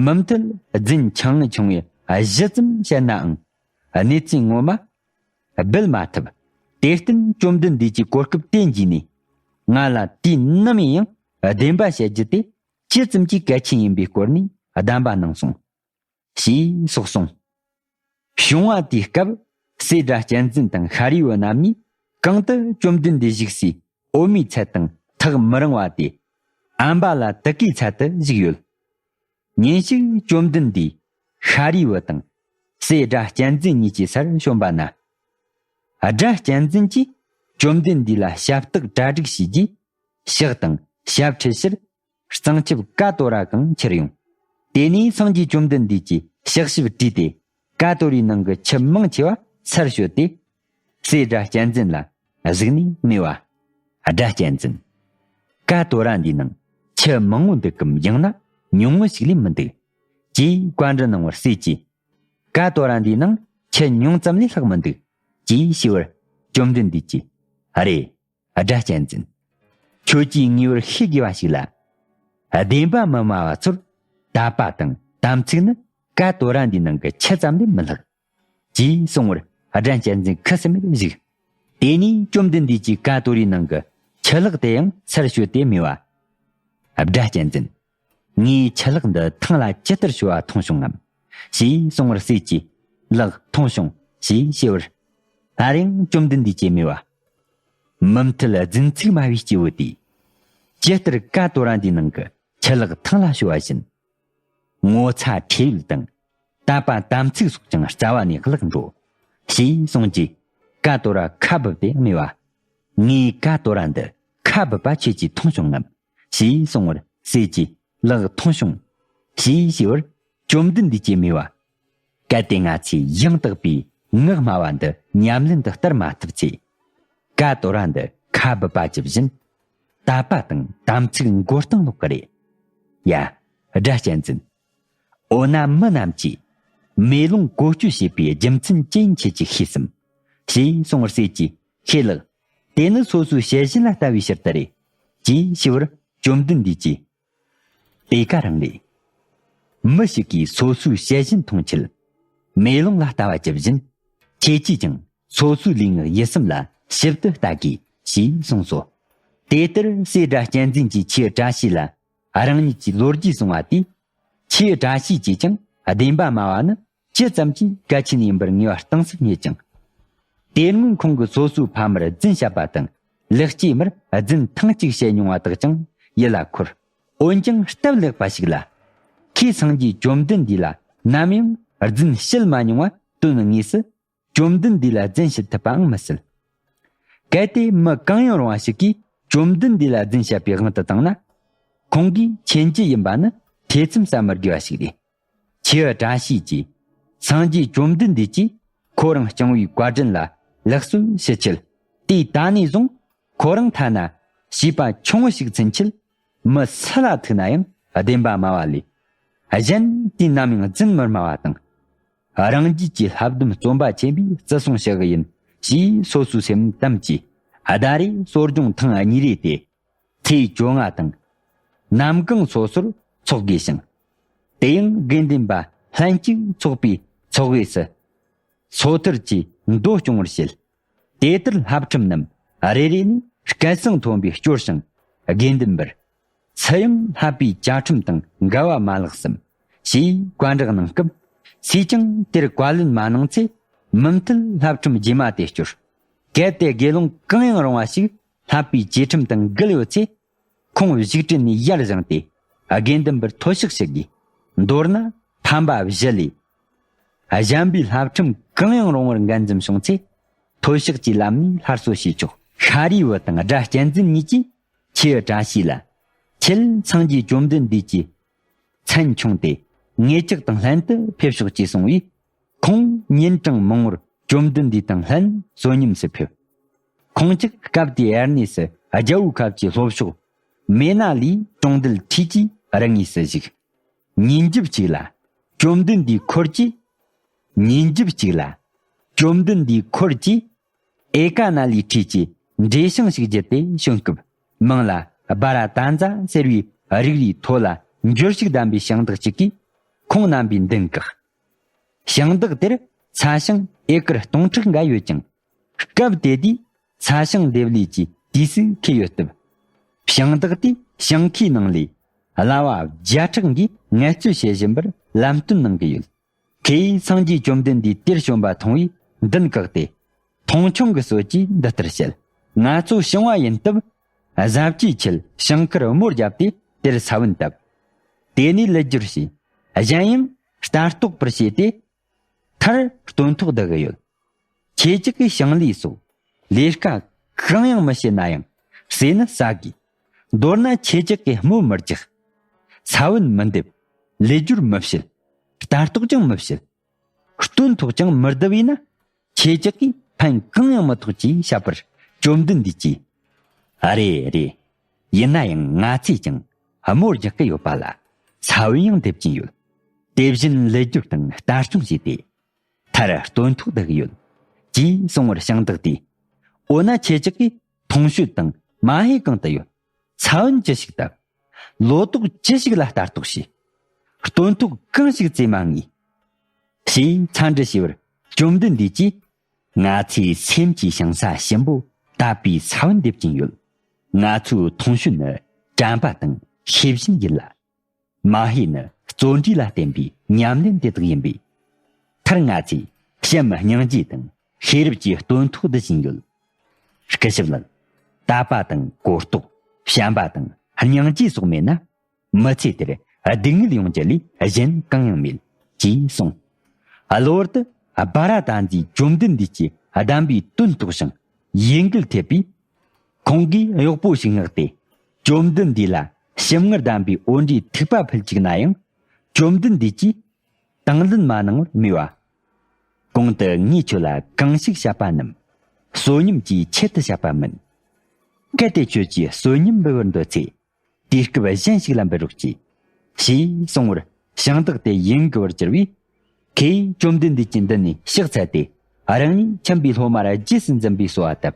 མུ་མཐུད་རྫུན་ཆུང་ངུ་ཆུང་ངུ་བཞི་ཙམ་བཤད་ནའང་། གནས་ཚུལ་ངོ་མ་སྦེད་མ་ཐུབ། དེར་བརྟེན་བཅོམ་ལྡན་འདས་ཀྱིས་གོ་སྐབས་དེ་འཇུས་ནས། ང་ལ་དུས་ནམ་ཡིན་ཡང་བདེན་པ་བཤད་རྒྱུ་དེ་ཇི་ཙམ་གྱིས་གལ་ཆེན་ཡིན་པའི་སྐོར་ནས་གདམས་པ་གནང་སོང་། ཞེས་སོགས་གསུངས། བྱུང་བ་དེའི་སྐབས་སྲས་སྒྲ་གཅན་འཛིན་དང་ཤཱ་རིའི་བུ་རྣམ་གཉིས་གང་དུ་བཅོམ་ལྡན་འདས་བཞུགས་སའི་འོད་མའི་ཚལ་དང་ཐག་མི་རིང་བ་སྟེ། ཨམ་བ་ལ་དུ་ཀའི་ཚལ་དུ་བཞུགས་ཡོད། ཉིན་ཞིག་བཅོམ་ལྡན་འདས་ཤཱ་རིའི་བུ་དང་སྲས་སྒྲ་གཅན་འཛིན་གཉིས་ཀྱི་སར་བྱོན་པ་ན། སྒྲ་གཅན་འཛིན་གྱིས་བཅོམ་ལྡན་འདས་ལ་ཞབས་སྟེགས་གྲ་སྒྲིག་བྱས་རྗེས་ཕྱག་དང་ཞབས་འཁྲུད་ཕྱིར། གཙང་ཆབ་ཀ་ཏོ་ར་གང་ཁྱེར་ཡོང་། དེ་ནས་སངས་རྒྱས་བཅོམ་ལྡན་འདས་ཀྱིས་ཕྱག་ཞབས་བྲིས་ཏེ་ཀ་ཏོ་རའི་ནང་གི་ཆུ་མང་ཆེ་བ་ཚར་ཞོད་དེ། སྲས་སྒྲ་གཅན་འཛིན་ལ་གཟིགས་ནས་སྨྲས་པ། སྒྲ་གཅན་འཛིན། ཀ་ཏོ་ར་འདིའི་ནང་ཆུ་མང་བོ་འདུག་གམ་ཡང་ན་ཉུང་ངུ་ཞིག་ལས་མི་འདུག་ཅེས་བཀའ་འདྲི་གནང་བར་སྲས་ཀྱིས། ཀ་ཏོ་ར་འདིའི་ནང་ཆུ་ཉུང་ཙམ་ལས་ལྷག་མི་འདུག་ཅེས་ཞུས་པར་བཅོམ་ལྡན་འདས་ཀྱིས། ཨ་རེ། སྒྲ་གཅན་འཛིན། ཁྱོད་ཀྱིས་ངེས་པར་ཤེས་དགོས་པ་ཞིག་ལ། བདེན་པ་མི་སྨྲ་བ་ཚོར་དད་པ་དང་དམ་ཚིག་ནི་ཀ་ཏོ་ར་འདིའི་ནང་གི་ཆུ་ཙམ་ལས་མི་ལྷག་ཅེས་གསུང་བར་སྒྲ་གཅན་འཛིན་ཁུ་སིམ་མེར་བཞུགས། དེ་ནས་བཅོམ་ལྡན་འདས་ཀྱིས་ཀ་ཏོ་རའི་ནང་གི་ ཆུ་ལག་དེ་ཡང་ཚར་ཞོས་ཏེ་སྨྲས་པ། སྒྲ་གཅན་འཛིན། ངས་ཆུ་ལག་འདི་ཐང་ལ་ཇི་ལྟར་ཞོ་བ་འཐུང་བྱུང་ངམ། ཞེས་གསུང་བར་སྲས་ཀྱིས། ལགས་འཐུང་བྱུང་། ཞེས་ཞུས་པར། སླར་ཡང་བཅོམ་ལྡན་འདས་ཀྱིས་སྨྲས་པ། མུ་མཐུད་རྫུན་ཚིག་སྨྲ་བའི་སྐྱེས་བུ་དེས། ཇི་ལྟར་ཀ་ཏོ་ར་འདིའི་ནང་གི་ཆུ་ལག་ཐང་ལ་ཞོ་བ་བཞིན། ངོ་ཚ་ཁྲེལ་ཡོད་དང་། དད་པ་དམ་ཚིག་སོགས་ཀྱང་རྩ་བ་ནས་བརླག་འགྲོ། ཞེས་གསུངས་རྗེས་ཀ་ཏོ་ར་ཁ་སྦུབ་སྟེ་སྨྲས་པ། ངས་ཀ་ཏོ་ར་འདི་ཁ་སྦུབ་པ་ཁྱེད་ཀྱིས་འཐུང་བྱུང་ངམ། ཞེས་གསུང་བར་སྲས་ཀྱིས། ལགས་འཐུང་བྱུང་། ཞེས་ཞུས་པར། བཅོམ་ལྡན་འདས་ཀྱིས་སྨྲས་པ། གལ་ཏེ་ང་ཚོས་ཡང་དག་པའི་ངག་སྨྲ་བ་འདི་ཉམས་ལེན་དུ་བསྟར་མ་ཐུབ་ཚེ། ཀ་ཏོ་ར་འདི་ཁ་སྦུབ་པ་ཇི་བཞིན། དད་པ་དང་དམ་ཚིག་མགོ་རྟིང་ལོག་གི་རེད། ཡ། སྒྲ་གཅན་འཛིན། འོ་ན་མི་རྣམས་ཀྱིས་མེ་ལོང་བཀོལ་སྤྱོད་བྱེད་པའི་རྒྱུ་མཚན་ཅི་ཡིན་ཁྱེད་ཀྱིས་ཤེས་སམ། ཞེས་གསུང་བར་སྲས་ཀྱིས། ཤེས་ལགས། དེ་ནི་སོ་སོའི་བྱད་བཞིན་ལ་ལྟ་བའི་ཕྱིར་དུ་རེད། ཅེས་ཞུས་པར་བཅོམ་ལྡན་འདས་ཀྱིས། དེ་ག་རང་རེད། མི་ཞིག་གིས་སོ་སོའི་བྱད་བཞིན་མཐོང་ཆེད། མེ་ལོང་ལ་ལྟ་བ་ཇི་བཞིན། ཁྱེད་ཀྱིས་ཀྱང་སོ་སོའི་ལུས་ངག་ཡིད་གསུམ་ལ་ཞིབ་ཏུ་ལྟ་དགོས། ཞེས་གསུངས་སོ། དེ་ལྟར་སྲས་སྒྲ་གཅན་འཛིན་གྱིས་ཁྱེའུ་བཀྲ་ཤིས་ལ་རང་ཉིད་ཀྱི་ལོ་རྒྱུས་གསུང་བ་དེས། ཁྱེའུ་བཀྲ་ཤིས་ཀྱིས་ཀྱང་བདེན་པ་སྨྲ་བ་ནི་ཇི་ཙམ་གྱིས་གལ་ཆེན་ཡིན་པར་ངེས་པ་གཏིང་ཟབ་རྙེད་ཅིང་། དེ་སྔོན་ཁོང་གིས་སོ་སོའི་ཕ་མར་རྫུན་བཤད་པ་དང་། ལེགས་སྐྱེས་མར་རྫུན་ཐེངས་གཅིག་བཤད་མྱོང་བ་དག་ཀྱང་ཡིད་ལ་འཁོར། འོན་ཀྱང་སྟབས་ལེགས་པ་ཞིག་ལ། ཁོས་སངས་རྒྱས་བཅོམ་ལྡན་འདས་ལ་ནམ་ཡང་རྫུན་བཤད་མ་མྱོང་བ་དོན་དངོས་སུ་བཅོམ་ལྡན་འདས་ལ་རྫུན་བཤད་ཐུབ་པའང་མི་སྲིད། གལ་ཏེ་མི་གང་ཡང་རུང་བ་ཞིག་གིས་བཅོམ་ལྡན་འདས་ལ་རྫུན་བཤད་པའི་དབང་དུ་བཏང་ན། ཁོང་གིས་མཁྱེན་རྒྱུ་ཡིན་པ་ནི་ཐེ་ཚོམ་ཟ་མི་དགོས་པ་ཞིག་རེད། ཁྱེའུ་བཀྲ་ཤིས་ཀྱིས། སངས་རྒྱས་བཅོམ་ལྡན་འདས་ཀྱིས་ཁོ་རང་སྐྱོང་བའི་བཀའ་དྲིན་ལ་ལེགས་གསོལ་ཞུ་ཆེད། དུས་ད་ནས་བཟུང་ཁོ་རང་ཐ་ན་བྱིས་པ་ཆུང་ངུ་ཞིག་ཚུན་ཆད་མི་སུ་ལ་ཐུག་ན་ཡང་བདེན་པ་སྨྲ་བ་ལས། གཞན་དུས་ནམ་ཡང་རྫུན་མི་སྨྲ་བ་དང་། རང་རྒྱུད་ཀྱི་ལྷ་སྡོམ་བརྩོན་པ་ཆེན་པོས་བརྩི་སྲུང་ཞུ་གི་ཡིན། ཞེས་སོ་སོའི་སེམས་གཏམ་གྱིས་ཟླ་རེའི་གསོ་སྦྱོང་ཐེངས་གཉིས་རེ་སྟེ། ཚེས་བཅོ་ལྔ་དང་། གནམ་གང་སོ་སོར་འཚོགས་དགོས་ཤིང་། དེ་ཡང་དགེ་འདུན་པ་ལྷན་ཅིག་འཚོགས་པའི་ཚོགས་དབུས་སུ། སོ་ཐར་གྱི་མདོ་སྐྱོང་བར་བྱེད། དེ་ལྟར་བསླབ་ཁྲིམས་རྣམས་རེ་རེ་ནས་སྐད་གསང་མཐོན་པོས་སྐྱོར་ཞིང་། དགེ་འདུན་པར། སུ་ཡང་བསླབ་པའི་བཅའ་ཁྲིམས་དང་འགལ་བ་མ་ལགས་སམ། ཞེས་བཀའ་འདྲི་གནང་སྐབས། སུས་ཀྱང་དེར་བཀའ་ལན་མ་གནང་ཚེ། མུ་མཐུད་བསླབ་ཁྲིམས་རྗེས་མ་དེ་སྐྱོར། གལ་ཏེ་དགེ་སློང་གང་ཡང་རུང་བ་ཞིག་བསླབ་པའི་བཅས་ཁྲིམས་དང་འགལ་ཡོད་ཚེ། ཁོང་བཞུགས་ཁྲི་ནས་ཡར་བཞེངས་ཏེ། དགེ་འདུན་པར་མཐོལ་བཤགས་བྱེད་དགོས། མདོར་ན་ཕམ་པ་བཞི་ལས། གཞན་པའི་བསླབ་ཁྲིམས་གང་ཡང་རུང་བར་འགལ་འཛེམ་བྱུང་ཚེ། མཐོལ་བཤགས་ཀྱི་ལམ་ནས་སླར་གསོ་བྱེད་ཆོག། ཤཱ་རིའི་བུ་དང་སྒྲ་གཅན་འཛིན་གཉིས་ཀྱིས་ཁྱེའུ་བཀྲ་ཤིས་ལ། ཁྱེད་སངས་རྒྱས་བཅོམ་ལྡན་འདས་ཀྱི་མཚན་ཆུང་སྟེ། ངེད་ཅག་དང་ལྷན་དུ་ཕེབས་ཤོག་ཅེས་གསུངས་པས། ཁོང་ཉིན་གྲངས་མང་པོར་བཅོམ་ལྡན་འདས་དང་ལྷན་བསོད་སྙོམས་སུ་ཕེབས། ཁོང་ཅག་སྐབས་དེའི་དབྱར་གནས་སུ་རྒྱལ་པོའི་ཁབ་ཀྱི་ལྷོ་ཕྱོགས་མེ་ན་ལིའི་གྲོང་རྡལ་འཁྲིས་ཀྱི་རི་ངོས་སུ་བཞུགས། ཉིན་རྒྱབ་གཅིག་ལ་བཅོམ་ལྡན་འདས་འཁོར་གྱིས། ཉིན་རྒྱབ་གཅིག་ལ་བཅོམ་ལྡན་འདས་འཁོར་གྱིས་ཨེ་ཀ་ན་ལིའི་འཁྲིས་ཀྱི་འབྲས་ཞིང་ཞིག་བརྒྱུད་དེ་བྱོན་སྐབས། མིང་ལ་སྦ་ར་ཏ་ཛ་ཟེར་བའི་རིགས་རུས་མཐོ་ལ་འབྱོར་ཕྱུག་ལྡན་པའི་ཞིང་བདག་ཅིག་གིས་ཁོང་རྣམ་པའི་མདུན་བཀག། ཞིང་བདག་དེར་ཚ་ཞིང་ཨེ་ཀར་སྟོང་ཕྲག་འགའ་ཡོད་ཅིང་། སྐབས་དེ་དུས་ཚ་ཞིང་འདེབས་ལས་ཀྱི་དུས་སུ་འཁེལ་ཡོད་སྟབས། ཞིང་བདག་དེས་ཞིང་ཁའི་ནང་ལས་གླ་བ་བརྒྱ་ཕྲག་འགའི་ངལ་རྩོལ་བྱེད་བཞིན་པར་ལམ་སྟོན་གནང་གི་ཡོད། ཁོས་སངས་རྒྱས་བཅོམ་ལྡན་འདས་དེར་བྱོན་པ་མཐོང་བས་མདུན་བཀག་སྟེ། མཐོང་ཆུང་གི་སྲོལ་གྱིས་འདི་ལྟར་བཤད། ང་ཚོ་ཞིང་བ་ཡིན་སྟབས། གཟབ་ཀྱིས་ཁྱེད་ཞིང་ཁར་རྨོ་བརྒྱབ་སྟེ་དེར་ས་བོན་བཏབ། དེ་ནས་ལུད་སྦྱོར་བྱས། གཞན་ཡང་ལྟ་རྟོག་པར་བྱས་ཏེ། མཐར་སྟོན་ཐོག་བསྡུ་གི་ཡོད། ཁྱེད་ཅག་གིས་ཞིང་ལས་སོགས་ལས་ཀ་གང་ཡང་མི་བྱེད་ན་ཡང་ཟས་ནི་ཟ་དགོས། མདོར་ན་ཁྱེད་ཅག་གིས་རྨོ་མི་རྒྱག། ས་བོན་མི་འདེབས། ལུད་སྦྱོར་མི་བྱེད། ལྟ་རྟོག་ཀྱང་མི་བྱེད། སྟོན་ཐོག་ཀྱང་མི་བསྡུ་བས་ན། ཁྱེད་ཅག་གིས་ཕན་གང་ཡང་མི་ཐོགས་ཅེས་བཤད་པར། བཅོམ་ལྡན་འདས་ཀྱིས། ཨ་རེ་རེ། ཡིན་ན་ཡང་ང་ཚོས་ཀྱང་རྨོ་རྒྱག་གི་ཡོད་པ་ལ། ས་བོན་ཡང་འདེབས་ཀྱིན་ཡོད། དེ་བཞིན་ལུད་སྦྱོར་དང་ལྟ་སྐྱོང་བྱས་ཏེ། མཐར་སྟོན་ཐོག་བསྡུ་གི་ཡོད། ཅེས་གསུང་བར་ཞིང་བདག་དེས། འོ་ན་ཁྱེད་ཅག་གིས་མཐོང་ཤོས་དང་མ་ཧེ་གང་དུ་ཡོད། ས་བོན་ཅི་ཞིག་བཏབ། ལོ་ཏོག་ཅི་ཞིག་ལ་ལྟ་རྟོག་བྱས། སྟོན་ཐོག་གང་ཞིག་བཙས་མ་ངེས། ཞེས་འཚམས་འདྲི་བྱས་པར། བཅོམ་ལྡན་འདས་ཀྱིས། ང་ཚོས་སེམས་ཀྱི་ཞིང་ས་ཞིམ་པོ་དད་པའི་ས་བོན་འདེབས་ཀྱིན་ཡོད། ང་ཚོའི་མཐོང་ཞོལ་ནི་དྲན་པ་དང་ཤེས་བཞིན་ཡིན་ལ། མ་ཧེ་ནི་བརྩོན་འགྲུས་ལ་བརྟེན་པའི་ཉམས་ལེན་དེ་དག་ཡིན་པས། མཐར་ང་ཚོས་བྱམས་སྙིང་རྗེ་དང་ཤེས་རབ་ཀྱི་སྟོན་ཐོག་ཏུ་ཕྱིན་ཡོད། སྐུ་ཞབས་ལགས། དད་པ་དང་གོ་རྟོགས། བྱམས་པ་དང་སྙིང་རྗེ་སོགས་མེད་ན། མི་ཚེ་དེར་སྡུག་བསྔལ་ཡོང་རྒྱུ་ལས་གཞན་གང་ཡང་མེད། ཅེས་གསུངས། གློ་བུར་དུ་སྦ་ར་དྷ་རྫས་བཅོམ་ལྡན་འདས་ཀྱི་གདམས་པའི་དོན་རྟོགས་ཤིང་ཡིད་འགུལ་ཐེབས་པས། ཁོང་གིས་གཡོག་པོ་ཞིག་མངགས་ཏེ། བཅོམ་ལྡན་འདས་ལ་ཞིམ་མངར་ལྡན་པའི་འོ་འདྲའི་ཐིགས་པ་ཕུལ་བཅུག་ན་ཡང་། བཅོམ་ལྡན་འདས་ཀྱིས་དང་ལེན་མ་གནང་བར་སྨྲས་པ། གོང་དུ་ངས་ཁྱོད་ལ་གང་ཞིག་བཤད་པ་རྣམས་བསོད་སྙོམས་ཀྱི་ཆེད་དུ་བཤད་པ་མིན། གལ་ཏེ་ཁྱོད་ཀྱིས་བསོད་སྙོམས་འབུལ་བར་འདོད་ཚེ། དུས་སྐབས་གཞན་ཞིག་ལ་འབུལ་རོགས་གྱིས། ཞེས་གསུངས་པར་ཞིང་བདག་དེ་ཡིད་འགུལ་བར་གྱུར་པས། ཁོས་བཅོམ་ལྡན་འདས་ཀྱི་མདུན་ནས་ཕྱག་འཚལ་ཏེ། རང་ཉིད་ཁྱིམ་པའི་སློབ་མར་རྗེས་སུ་འཛིན་པའི་གསོལ་བ་བཏབ།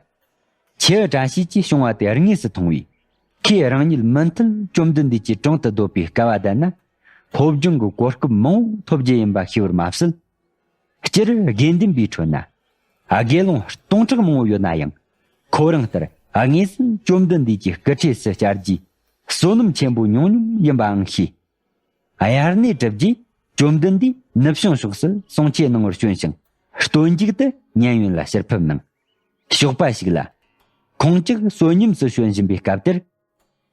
ཁྱེའུ་བཀྲ་ཤིས་ཀྱིས་བྱུང་བ་དེ་དངོས་སུ་མཐོང་བས། ཁོས་རང་ཉིད་མུ་མཐུད་བཅོམ་ལྡན་འདས་ཀྱི་དྲུང་དུ་སྡོད་པའི་སྐལ་བ་ལྡན་ན། སློབ་སྦྱོང་གི་གོ་སྐབས་མང་པོ་ཐོབ་རྒྱུ་ཡིན་པ་ཤེས་པར་མ་ཟད། སྤྱིར་དགེ་འདུན་པའི་ཁྲོད་ན། དགེ་སློང་སྟོང་ཕྲག་མང་པོ་ཡོད་ན་ཡང་། ཁོ་རང་ལྟར་དངོས་སུ་བཅོམ་ལྡན་འདས་ཀྱི་སྐུ་འཁྲིས་སུ་བཅར་རྒྱུའི་བསོད་ནམས་ཆེན་པོ་ཉུང་ཉུང་ཡིན་པའང་ཤེས། དབྱར་གནས་གྲུབ་རྗེས་བཅོམ་ལྡན་འདས་ནུབ་བྱང་ཕྱོགས་སུ་གསུང་ཆོས་གནང་བར་བྱོན་ཞིང་། སྟོན་མཇུག་ཏུ་མཉན་ཡོད་ལ་ཕྱིར་ཕེབས་གནང་། ཞོགས་པ་ཞིག་ལ། ཁོང་ཅག་བསོད་སྙོམས་སུ་བྱོན་བཞིན་པའི་སྐབས་དེར།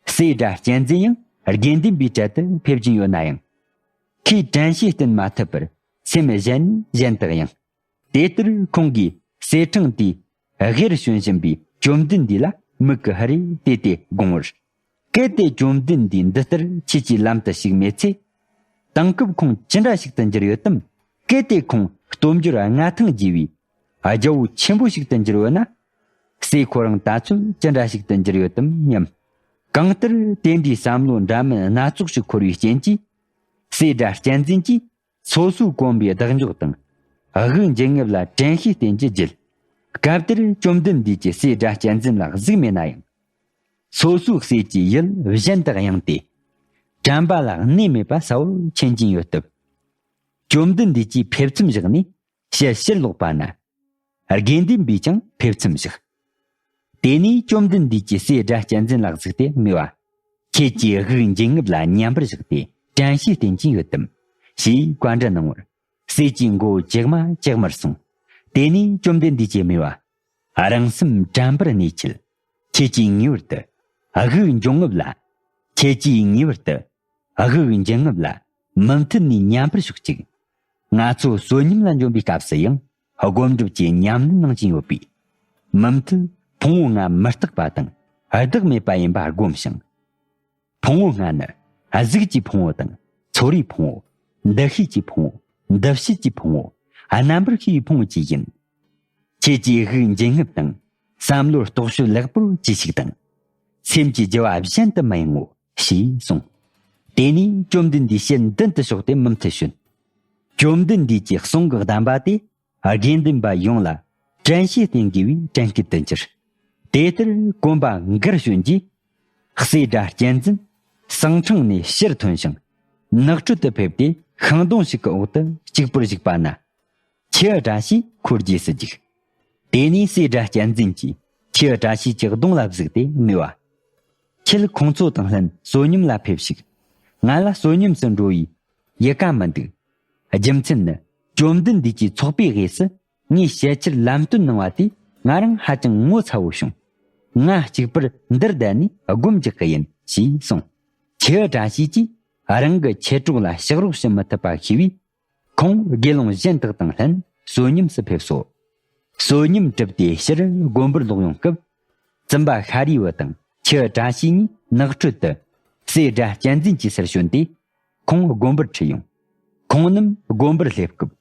སྲས་སྒྲ་གཅན་འཛིན་ཡང་དགེ་འདུན་པའི་གྲལ་དུ་ཕེབས་ཀྱིན་ཡོད་ན་ཡང་། ཁོས་དྲན་ཤེས་བསྟེན་མ་ཐུབ་པར་སེམས་གཞན་གཞན་དུ་གཡེངས། དེ་ལྟར་ཁོང་གིས་གསེར་ཕྲེང་དེའི་དབུས་བྱོན་བཞིན་པའི་བཅོམ་ལྡན་འདས་ལ་མིག་གིས་ཧ་རེ་བལྟས་ཏེ་དགོངས་པར། གལ་ཏེ་བཅོམ་ལྡན་འདས་འདི་ལྟར་ཁྱེད་ཀྱི་ལམ་དུ་ཞུགས་མེད་ཚེ། དེང་སྐབས་ཁོང་ཅི་འདྲ་ཞིག་ཏུ་འགྱུར་ཡོད་དམ། གལ་ཏེ་ཁོང་སྟོབས་འབྱོར་མངའ་ཐང་རྒྱས་པའི་རྒྱལ་པོ་ཆེན་པོ་ཞིག་ཏུ་འགྱུར་ཡོད་ན། སྲས་ཁོ་རང་ད་ཚོད་ཅི་འདྲ་ཞིག་ཏུ་འགྱུར་ཡོད་དམ་སྙམ། གང་ལྟར་དེ་འདྲའི་བསམ་བློ་འདྲ་མིན་སྣ་ཚོགས་ཤིག་འཁོར་བའི་རྐྱེན་གྱིས། སྲས་སྒྲ་གཅན་འཛིན་གྱིས་སོ་སོའི་གོམ་པའི་ལྡག་འཇོག་དང་། དབུགས་འབྱིན་རྔུབ་ལ་དྲན་ཤེས་བསྟེན་གྱི་རྒྱུད། སྐབས་དེར་བཅོམ་ལྡན་འདས་ཀྱིས་སྲས་སྒྲ་གཅན་འཛིན་ལ་གཟིགས་མེད་ན་ཡང་། སོ་སོའི་སྲས་ཀྱི་ཡུལ་གཞན་དུ་གཡེངས་ཏེ། དྲན་པ་ལ་གནས་མེད་པ་གསལ་བོར་མཁྱེན་གྱིན་ཡོད་སྟབས། བཅོམ་ལྡན་འདས་ཀྱིས་ཕེབས་མཚམས་བཞག་ནས་ཕྱིར་ཕྱིར་ལོག་པ་ན། དགེ་འདུན་པས་ཀྱང་ཕེབས་མཚམས་བཞག། དེ་ནས་བཅོམ་ལྡན་འདས་ཀྱིས་སྲས་སྒྲ་གཅན་འཛིན་ལ་གཟིགས་ཏེ་སྨྲས་པ། ཁྱེད་ཀྱིས་དབུགས་འབྱིན་རྔུབ་ལ་མཉམ་པར་བཞག་སྟེ་དྲན་ཤེས་བསྟེན་གྱིན་ཡོད་དམ། ཞེས་བཀའ་འདྲི་གནང་བར། སྲས་ཀྱི་མགོ་བོ་ཇག་མ་ཇག་མར་སོང་། དེ་ནས་བཅོམ་ལྡན་འདས་ཀྱིས་སྨྲས་པ། རང་སེམས་དྲན་པར་གནས་ཕྱིར། ཁྱེད་ཀྱིས་ངེས་པར་དུ། དབུགས་འབྱུང་རྔུབ་ལ། ཁྱེད་ཀྱིས་ངེས་པར་དུ། དབུགས་འབྱིན་རྔུབ་ལ་མུ་མཐུད་ནས་མཉམ་པར་ཞོག་ཅིག། ང་ཚོ་བསོད་སྙོམས་ལ་འབྱོན་པའི་སྐབས་སུ་ཡང་སྒོམ་སྒྲུབ་ཀྱི་ཉམས་ལེན་གནང་བཞིན་ཡོད་པས། མུ་མཐུད་ཕུང་པོ་ལྔ་མི་རྟག་པ་དང་བདག་མེད་པ་ཡིན་པ་སྒོམ་ཞིང་། ཕུང་པོ་ལྔ་ནི་གཟུགས་ཀྱི་ཕུང་པོ་དང་ཚོར་བའི་ཕུང་པོ། འདུ་ཤེས་ཀྱི་ཕུང་པོ། འདུ་བྱེད་ཀྱི་ཕུང་པོ། རྣམ་པར་ཤེས་པའི་ཕུང་པོ་བཅས་ཡིན། ཁྱེད་ཀྱིས་དབུགས་འབྱིན་རྔུབ་དང་བསམ་བློའི་རྟོག་དཔྱོད་ལེགས་པོར་གྱིས་ཤིག་དང་། སེམས་ཀྱི་རྒྱུ་བ་གཞན་དུ་མི་གཡེང་ངོ་། ཞེས་གསུངས། དེ་ནས་བཅོམ་ལྡན་འདས་ཕྱིར་མདུན་དུ་ཕྱོགས་ཏེ་མུ་མཐུད་བྱོན། བཅོམ་ལྡན་འདས་ཀྱི་གསུང་གི་གདམས་པ་དེ་དགེ་འདུན་པ་ཡོངས་ལ་དྲན་ཤེས་བསྟེན་དགོས་པའི་དྲན་སྐུལ་དུ་གྱུར། དེ་ལྟར་གོམ་པ་འགར་བྱོན་རྗེས། སྲས་སྒྲ་གཅན་འཛིན་ཟངས་འཕྲང་ནས་ཕྱིར་ཐོན་ཞིང་ནགས་ཁྲོད་དུ་ཕེབས་ཏེ་ཤིང་སྡོང་ཞིག་གི་འོག་ཏུ་གཅིག་པུར་བཞུགས་པ་ན། ཁྱེའུ་བཀྲ་ཤིས་ཁོའི་རྗེས་སུ་རྒྱུགས། དེ་ནས་སྲས་སྒྲ་གཅན་འཛིན་གྱིས་ཁྱེའུ་བཀྲ་ཤིས་ཀྱི་གདོང་ལ་གཟིགས་ཏེ་སྨྲས་པ། ཁྱེད་ཁོང་ཚོ་དང་ལྷན་བསོད་སྙོམས་ལ་ཕེབས་ཤིག། ང་ལ་བསོད་སྙོམས་སུ་འགྲོ་བའི་ཡི་ག་མི་འདུག། རྒྱུ་མཚན་ནི་བཅོམ་ལྡན་འདས་ཀྱིས་ཚོགས་པའི་དབུས་སུ་ངས་ཞལ་ཕྱིར་ལམ་སྟོན་གནང་བ་དེ་ང་རང་ཧ་ཅང་ངོ་ཚ་བོ་བྱུང་། ང་གཅིག་པུར་འདིར་བསྡད་ནས་སྒོམ་རྒྱག་གི་ཡིན་ཞེས་གསུངས། ཁྱེའུ་བཀྲ་ཤིས་ཀྱིས་རང་གི་མཆེད་གྲོགས་ལ་ཕྱག་རོགས་བྱེད་མི་ཐུབ་པ་ཤེས་པས། ཁོང་དགེ་སློང་གཞན་དག་དང་ལྷན་བསོད་སྙོམས་སུ་ཕེབས་སོ། བསོད་སྙོམས་གྲུབ་སྟེ་ཕྱིར་དགོན་པར་ལོག་ཡོང་སྐབས། བཙུན་པ་ཤཱ་རིའི་བུ་དང་ཁྱེའུ་བཀྲ་ཤིས་གཉིས་ནགས་ཁྲོད་དུ་སྲས་སྒྲ་གཅན་འཛིན་གྱི་སར་བྱོན་ཏེ། ཁོང་དགོན་པར་ཁྲིད་ཡོང་། ཁོང་རྣམས་དགོན་པར་སླེབས་སྐབས།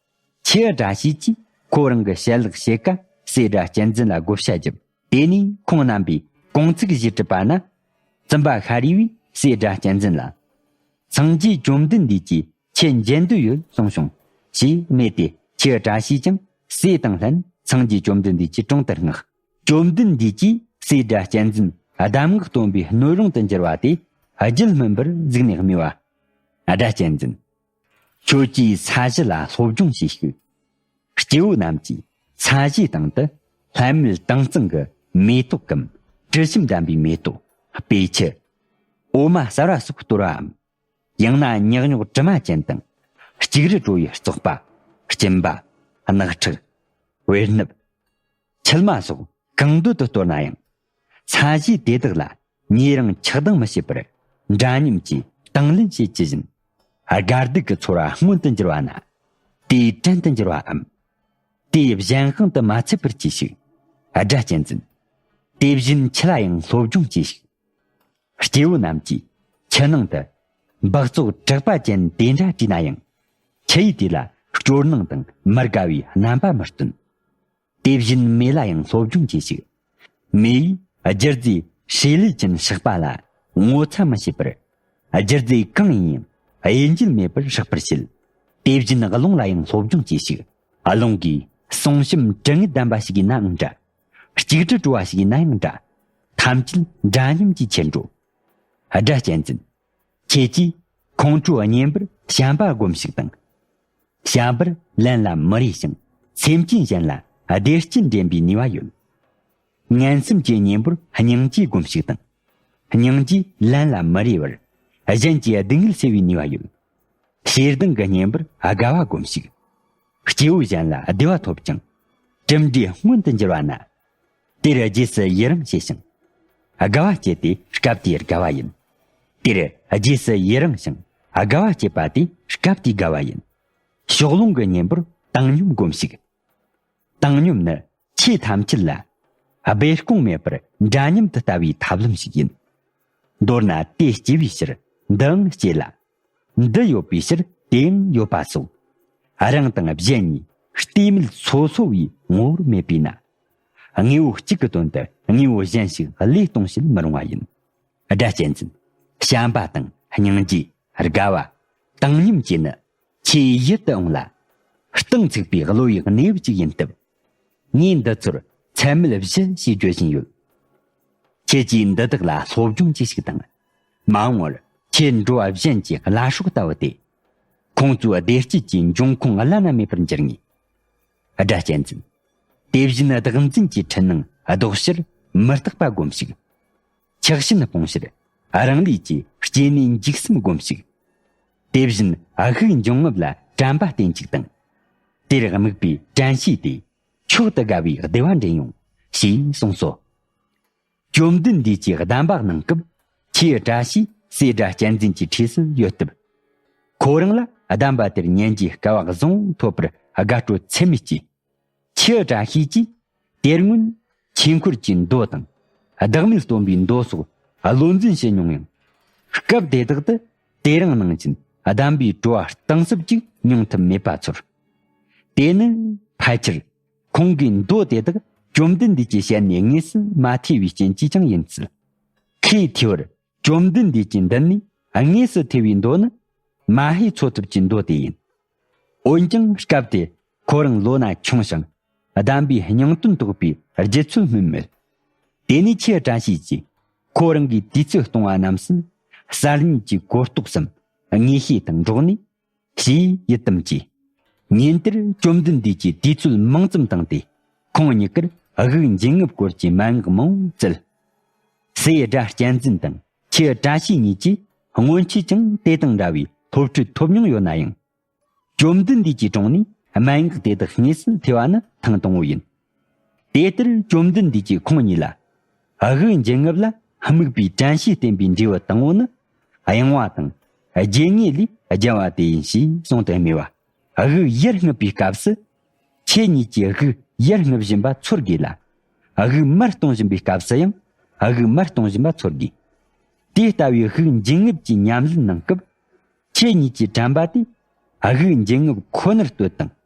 ཁྱེའུ་བཀྲ་ཤིས་ཀྱིས་ཁོ་རང་གི་ཞལ་ལག་ཕྱེད་ཀ་སྲས་སྒྲ་གཅན་འཛིན་ལ་བགོ་བཤའ་བརྒྱབ། དེ་ནས་ཁོང་རྣམ་པས་གུང་ཚིགས་བཞེས་གྲུབ་པ་ན། བཙུན་པ་ཤཱ་རིའི་བུས་སྲས་སྒྲ་གཅན་འཛིན་ལ། སངས་རྒྱས་བཅོམ་ལྡན་འདས་ཀྱིས་ཁྱེད་མཇལ་འདོད་ཡོད་གསུངས་བྱུང་། ཞེས་སྨྲས་ཏེ་ཁྱེའུ་བཀྲ་ཤིས་ཀྱང་སྲས་དང་ལྷན་སངས་རྒྱས་བཅོམ་ལྡན་འདས་ཀྱི་དྲུང་དུ་མངགས། བཅོམ་ལྡན་འདས་ཀྱིས་སྲས་སྒྲ་གཅན་འཛིན་གདམས་ངག་སྟོན་པའི་སྣོད་རུང་དུ་འགྱུར་བ་དེ་རྒྱུད་སྨིན་པར་གཟིགས་ནས་སྨྲས་པ། སྒྲ་གཅན་འཛིན། ཁྱོད་ཀྱིས་ས་གཞི་ལ་སློབ་སྦྱོང་བྱེད་ཤིག། སྐྱེ་བོ་རྣམས་ཀྱིས་ས་གཞིའི་སྟེང་དུ་ལྷད་མེད་དྭངས་གཙང་གི་མེ་ཏོག་གམ་དྲི་ཞིམ་ལྡན་པའི་མེ་ཏོག། སྤོས་ཆུ། འོ་མ་གསར་བ་སོགས་གཏོར་བའམ། ཡང་ན་ཉག་ཉོག་དྲི་མ་ཅན་དང་། གཅིག་རུ་བྲོ་བའི་བཙོག་པ། སྐྱིན་པ། རྣག་ཁྲག་བེ་སྣབས། མཆིལ་མ་སོགས་གང་འདོད་དུ་གཏོར་ན་ཡང་། ས་གཞི་དེ་དག་ལ་ཉེ་རིང་ཆགས་སྡང་མི་བྱེད་པར། འདྲ་མཉམ་གྱིས་དང་ལེན་བྱེད་ཇི་བཞིན། དགའ་སྡུག་གི་ཚོར་བ་མངོན་དུ་འགྱུར་བ་ན། དེའི་བྲན་དུ་འགྱུར་བའམ། དེའི་གཞན་དབང་དུ་མ་ཚུད་པར་གྱིས་ཤིག། སྒྲ་གཅན་འཛིན། དེ་བཞིན་ཁྱི་ལ་ཡང་སློབ་སྦྱོང་གྱིས་ཤིག། སྐྱེ་བོ་རྣམས་ཀྱིས་ཁྱི་ནང་དུ་འབག་བཙོག་དྲེག་པ་ཅན་དེ་འདྲ་བྲིས་ན་ཡང་། ཁྱི་ཡིས་དེ་ལ་སྐྱོར་སྣང་དང་མི་དགའ་བའི་རྣམ་པ་མི་སྟོན། དེ་བཞིན་མེ་ལ་ཡང་སློབ་སྦྱོང་གྱིས་ཤིག། མེ་ཡིས་རྒྱུ་རྫས་ཧྲེ་ལི་ཅན་སྲེག་པ་ལ་ངོ་ཚ་མི་བྱེད་པར། རྒྱུ་རྫས་གང་ཡིན་ཡང་དབྱེ་འབྱེད་མེད་པར་སྲེག་པར་བྱེད། དེ་བཞིན་རླུང་ལ་ཡང་སློབ་སྦྱོང་གྱིས་ཤིག། རླུང་གིས་བསུང་ཞིམ་དྲི་ངད་ལྡན་པ་ཞིག་ཡིན་ནའང་འདྲ། གཅིག་རུ་བྲོ་བ་ཞིག་ཡིན་ན་ཡང་འདྲ། ཐམས་ཅད་འདྲ་མཉམ་གྱིས་ཁྱེར་འགྲོ། སྒྲ་གཅན་འཛིན། ཁྱེད་ཀྱིས་ཁོང་ཁྲོའི་གཉེན་པོར་བྱམས་པ་སྒོམས་ཤིག་དང་། བྱམས་པར་ལན་ལ་མི་རེ་ཞིང་། སེམས་ཅན་གཞན་ལ་བདེ་སྐྱིད་འདྲེན་པའི་ནུས་པ་ཡོད། ངན་སེམས་ཀྱི་གཉེན་པོར་སྙིང་རྗེ་སྒོམས་ཤིག་དང་། སྙིང་རྗེས་ལན་ལ་མི་རེ་བར། གཞན་གྱི་སྡུག་བསྔལ་སེལ་བའི་ནུས་པ་ཡོད། ཞེ་སྡང་གི་གཉེན་པོར་དགའ་བ་སྒོམས་ཤིག། སྐྱེ་བོ་གཞན་ལ་བདེ་བ་ཐོབ་ཅིང་། གྲུབ་འབྲས་མངོན་དུ་འགྱུར་བ་ན། དེར་རྗེས་སུ་ཡི་རང་བྱེད་ཅིང་། དགའ་བ་སྐྱེད་དེ་སྐབས་དེའི་དགའ་བ་ཡིན། དེར་རྗེས་སུ་ཡི་རང་ཞིང་དགའ་བ་སྐྱེད་པ་དེ་སྐབས་དེའི་དགའ་བ་ཡིན། ཕྱོགས་ལྷུང་གི་གཉེན་པོར་བཏང་སྙོམས་སྒོམས་ཤིག། བཏང་སྙོམས་ནི་ཆོས་ཐམས་ཅད་ལ་སྦས་སྐུང་མེད་པར་འདྲ་མཉམ་དུ་ལྟ་བའི་ཐབས་ལམ་ཞིག་ཡིན། མདོར་ན་དེ་སྐྱེ་བའི་ཕྱིར་འདིའང་སྐྱེ་ལ། འདི་ཡོད་པའི་ཕྱིར་དེའང་ཡོད་པ་སོགས། རང་དང་གཞན་གཉིས་ལྟོས་མེད་སོ་སོ་བའི་ངོ་བོར་མེད་པས་ན། དངོས་པོ་གཅིག་གི་དོན་དུ་དངོས་པོ་གཞན་ཞིག་བློས་གཏོང་བྱེད་མི་རུང་བ་ཡིན། སྒྲ་གཅན་འཛིན། བྱམས་པ་དང་སྙིང་རྗེ། དགའ་བ། བཏང་སྙོམས་བཅས་ནི་ཆེས་ཡིད་དུ་འོང་ལ། གཏིང་ཚུགས་པའི་བློ་ཡི་གནས་བབ་ཅིག་ཡིན་སྟབས། ངས་འདི་ཚོར་ཚད་མེད་བཞི་ཞེས་བརྗོད་བཞིན་ཡོད། ཁྱེད་ཀྱིས་འདི་དག་ལ་སློབ་སྦྱོང་གྱིས་ཤིག་དང་། མ་འོངས་པར་ཁྱེད་འགྲོ་བ་གཞན་གྱི་བླ་སྲོག་ལྟ་བུ་སྟེ། ཁོང་ཚོའི་བདེ་སྐྱིད་ཀྱི་འབྱུང་ཁུངས་བླ་ན་མེད་པར་འགྱུར་ངེས། སྒྲ་གཅན་འཛིན། དེ་བཞིན་བདག་འཛིན་གྱི་འཁྲུལ་སྣང་ལྡོག་ཕྱིར་མི་རྟག་པ་སྒོམས་ཤིག། ཆགས་ཞེན་སྤོང་ཕྱིར་རང་ལུས་ཀྱི་སྐྱེ་གནས་འཇིགས་གསུམ་སྒོམས་ཤིག། དེ་བཞིན་དབུགས་འབྱིན་རྔུབ་ལ་དྲན་པ་བརྟེན་ཅིག་དང་། དེར་དམིགས་པའི་དྲན་ཤེས་དེ་མཆོག་ཏུ་དགའ་བའི་བདེ་བ་འདྲེན་ཡོང་། ཞེས་གསུངས་སོ། བཅོམ་ལྡན་འདས་ཀྱི་གདམས་པ་གནང་སྐབས་ཁྱེའུ་བཀྲ་ཤིས་སྲས་སྒྲ་གཅན་འཛིན་གྱི་གྲས་སུ་ཡོད་སྟབས། ཁོ་རང་ལ་གདམས་པ་དེར་ཉན་རྒྱུའི་སྐལ་བ་བཟང་བོ་ཐོབ་པར་དགའ་སྤྲོ་ཚད་མེད་སྐྱེས། ཁྱེའུ་བཀྲ་ཤིས་ཀྱིས་དེ་སྔོན་ཆོས་འཁོར་གྱི་མདོ་དང་། བདག་མེད་སྟོན་པའི་མདོ་སོགས་བློ་འཛིན་བྱེད་མྱོང་ཡང་། སྐབས་དེ་དག་ཏུ་དེ་རིང་ནང་བཞིན་གདམས་པའི་བྲོ་བ་གཏིང་ཟབ་ཅིག་མྱོང་ཐུབ་མེད་པ་ཚོར། དེ་ནི་ཕལ་ཆེར་ཁོང་གིས་མདོ་དེ་དག་བཅོམ་ལྡན་འདས་ཀྱི་ཞལ་ནས་དངོས་སུ་མ་ཐོས་པའི་རྐྱེན་གྱིས་ཀྱང་ཡིན་སྲིད། ཁོས་ཐོས་པར་བཅོམ་ལྡན་འདས་ཀྱི་མདུན་ནས་དངོས་སུ་ཐོས་པའི་མདོ་ནི་མ་ཧེ་འཚོ་ཐབས་ཀྱི་མདོ་དེ་ཡིན། འོན་ཀྱང་སྐབས་དེར་ཁོ་རང་ལོ་ན་ཆུང་ཞིང་གདམས་པའི་སྙིང་དོན་རྟོགས་པའི་རྒྱུ་ཚོད་སྨིན་མེད། དེ་ནས་ཁྱེའུ་བཀྲ་ཤིས་ཀྱིས་ཁོ་རང་གི་དུས་ཚོད་སྟོང་བ་རྣམས་སུ་གསར་རྙེད་ཀྱི་གོ་རྟོགས་སམ་ངེས་ཤེས་དང་འགྲོགས་ནས། ཞེས་ཡི་དམ་གྱིས། ཉིན་དེར་བཅོམ་ལྡན་འདས་ཀྱིས་དུས་ཚོད་མང་ཙམ་བཏང་སྟེ། ཁོང་གཉིས་ཀར་དབུགས་འབྱིན་རྔུབ་སྐོར་གྱི་མན་ངག་མང་བོ་བསྩལ། སྲས་སྒྲ་གཅན་འཛིན་དང་ཁྱེའུ་བཀྲ་ཤིས་གཉིས་ཀྱིས་སྔོན་ཆད་ཀྱང་དེ་དང་འདྲ་བའི་སློབ་ཁྲིད་ཐོབ་མྱོང་ཡོད་ན་ཡང་། བཅོམ་ལྡན་འདས་ཀྱི་དྲུང་ནས་མན་ངག་དེ་དག་དངོས་སུ་ཐོས་པ་ནི་ཐེངས་དང་པོ་ཡིན། དེ་ལྟར་བཅོམ་ལྡན་འདས་ཀྱིས་ཁོང་གཉིས་ལ། དབུགས་འབྱིན་རྔུབ་ལ་དམིགས་པའི་དྲན་ཤེས་བརྟེན་པའི་འབྲས་བུ་དང་པོ་ནི། གཡེང་བ་དང་། རྗེད་ངེས་ལས་རྒྱལ་བ་དེ་ཡིན་ཞེས་གསུངས་ཏེ་སྨྲས་པ། དབུགས་ཡར་རྔུབ་པའི་སྐབས་སུ། ཁྱེད་གཉིས་ཀྱིས་དབུགས་ཡར་རྔུབ་བཞིན་པ་ཚོར་དགོས་ལ། དབུགས་མར་གཏོང་བཞིན་པའི་སྐབས་སུ་ཡང་། དབུགས་མར་གཏོང་བཞིན་པ་ཚོར་དགོས། དེ་ལྟ་བུའི་དབུགས་འབྱིན་རྔུབ་ཀྱི་ཉམས་ལེན་གནང་སྐབས། ཁྱེད་གཉིས་ཀྱི་དྲན་པ་དེ་དབུགས་འབྱིན་རྔུབ་ཁོ་ནར་ལྟོས་དང་།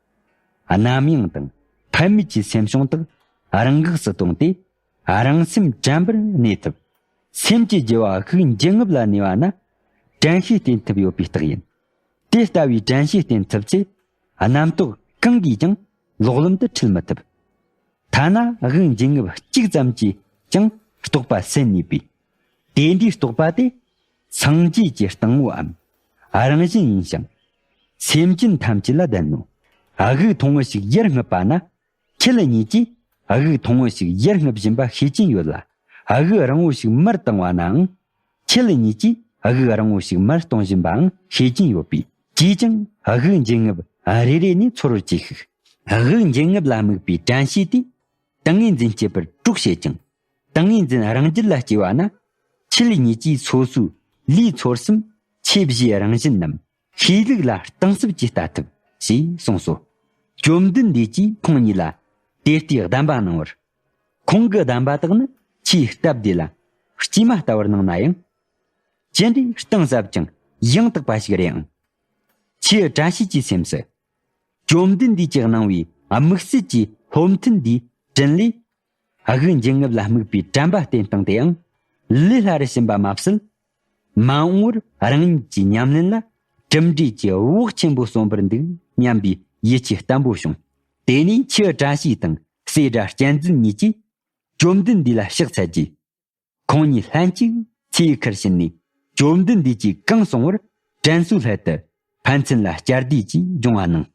རྣམ་གཡེང་དང་ཕན་མེད་ཀྱི་སེམས་བྱུང་དག་རང་འགགས་སུ་གཏོང་སྟེ། རང་སེམས་དྲན་པར་གནས་ཐུབ། སེམས་ཀྱི་རྒྱུ་བ་དབུགས་འབྱིན་རྔུབ་ལ་གནས་པ་ན། དྲན་ཤེས་བརྟེན་ཐུབ་ཡོད་པའི་རྟགས་ཡིན། དེ་ལྟ་བུའི་དྲན་ཤེས་བརྟེན་ཐུབ་ཚེ། རྣམ་རྟོག་གང་གིས་ཀྱང་ལོག་ལམ་དུ་ཁྲིད་མི་ཐུབ། ཐ་ན་དབུགས་འབྱིན་རྔུབ་གཅིག་ཙམ་གྱིས་ཀྱང་རྟོག་པ་སེལ་ནུས་པས། དེ་འདྲའི་རྟོག་པ་དེ་སངས་རྒྱས་ཀྱི་སྟེང་བའམ་རང་བཞིན་ཡིན་ཞིང་། སེམས་ཅན་ཐམས་ཅད་ལ་ལྡན་ནོ། དབུགས་ཐུང་ངུ་ཞིག་ཡར་རྔུབ་པ་ན། ཁྱེད་གཉིས་ཀྱིས་དབུགས་ཐུང་ངུ་ཞིག་ཡར་རྔུབ་བཞིན་པ་ཤེས་ཀྱིན་ཡོད་ལ། དབུགས་རིང་བོ་ཞིག་མར་བཏང་བ་ནའང་། ཁྱེད་གཉིས་ཀྱིས་དབུགས་རིང་བོ་ཞིག་མར་གཏོང་བཞིན་པའང་ཤེས་ཀྱིན་ཡོད་པས། ཅིས་ཀྱང་དབུགས་འབྱིན་རྔུབ་རེ་རེ་ནས་ཚོར་བར་གྱིས་ཤིག། དབུགས་འབྱིན་རྔུབ་ལ་དམིགས་པའི་དྲན་ཤེས་དེ། ཏིང་ངེ་འཛིན་སྐྱེད་པར་གྲོགས་བྱེད་ཅིང་། ཏིང་ངེ་འཛིན་རང་རྒྱུད་ལ་སྐྱེ་བ་ན། ཁྱེད་གཉིས་ཀྱིས་སོ་སོའི་ལུས་ཚོར་སེམས་ཆོས་བཞིའི་རང་བཞིན་ནམ། ཤེས་ལུགས་ལ་གཏིང་ཟབ་ཀྱིས་ལྟ་ཐུབ་ཞེས་གསུངས་སོ། བཅོམ་ལྡན་འདས་ཀྱིས་ཁོང་ཉིད་ལ་དེ་ལྟའི་གདམས་པ་གནང་བར། ཁོང་གི་གདམས་པ་དག་ནི་ཆེས་སྟབས་བདེ་ལ་དཀྱུས་མ་ལྟ་བུར་སྣང་ན་ཡང་། ཅི་འདྲའི་གཏིང་ཟབ་ཅིང་ཡང་དག་པ་ཞིག་རེད་ཨང་། ཁྱེད་བཀྲ་ཤིས་ཀྱི་སེམས་སུ། བཅོམ་ལྡན་འདས་ཀྱིས་གནང་བའི་དམིགས་བསལ་གྱི་སློབ་ཐུན་འདིའི་དྲིན་ལས། དབུགས་འབྱིན་རྔུབ་ལ་དམིགས་པའི་དྲན་པ་བརྟན་སྟངས་དེའང་ལས་སླ་རུ་ཕྱིན་པ་མ་ཟད། མ་འོངས་པར་རང་ཉིད་ཀྱི་ཉམས་ལེན་ལ་གྲུབ་འབྲས་ཀྱི་བོགས་ཆེན་པོ་སོན་པར་འདུག་སྙམ་པའི་ཡིད་ཆེས་བརྟན་པོ་བྱུང་། དེ་ནས་ཁྱེད་བཀྲ་ཤིས་དང་སྲས་སྒྲ་གཅན་འཛིན་གཉིས་ཀྱིས་བཅོམ་ལྡན་འདས་ལ་ཕྱག་འཚལ་རྗེས། ཁོང་གཉིས་ལྷན་ཅིག་མཚེའུ་ཁར་ཕྱིན་ནས་བཅོམ་ལྡན་འདས་ཀྱིས་གང་གསུང་བར་དྲན་གསོའི་སླད་དུ་ཕན་ཚུན་ལ་བསྐྱར་ཟློས་ཀྱིས་སྦྱོང་བ་གནང་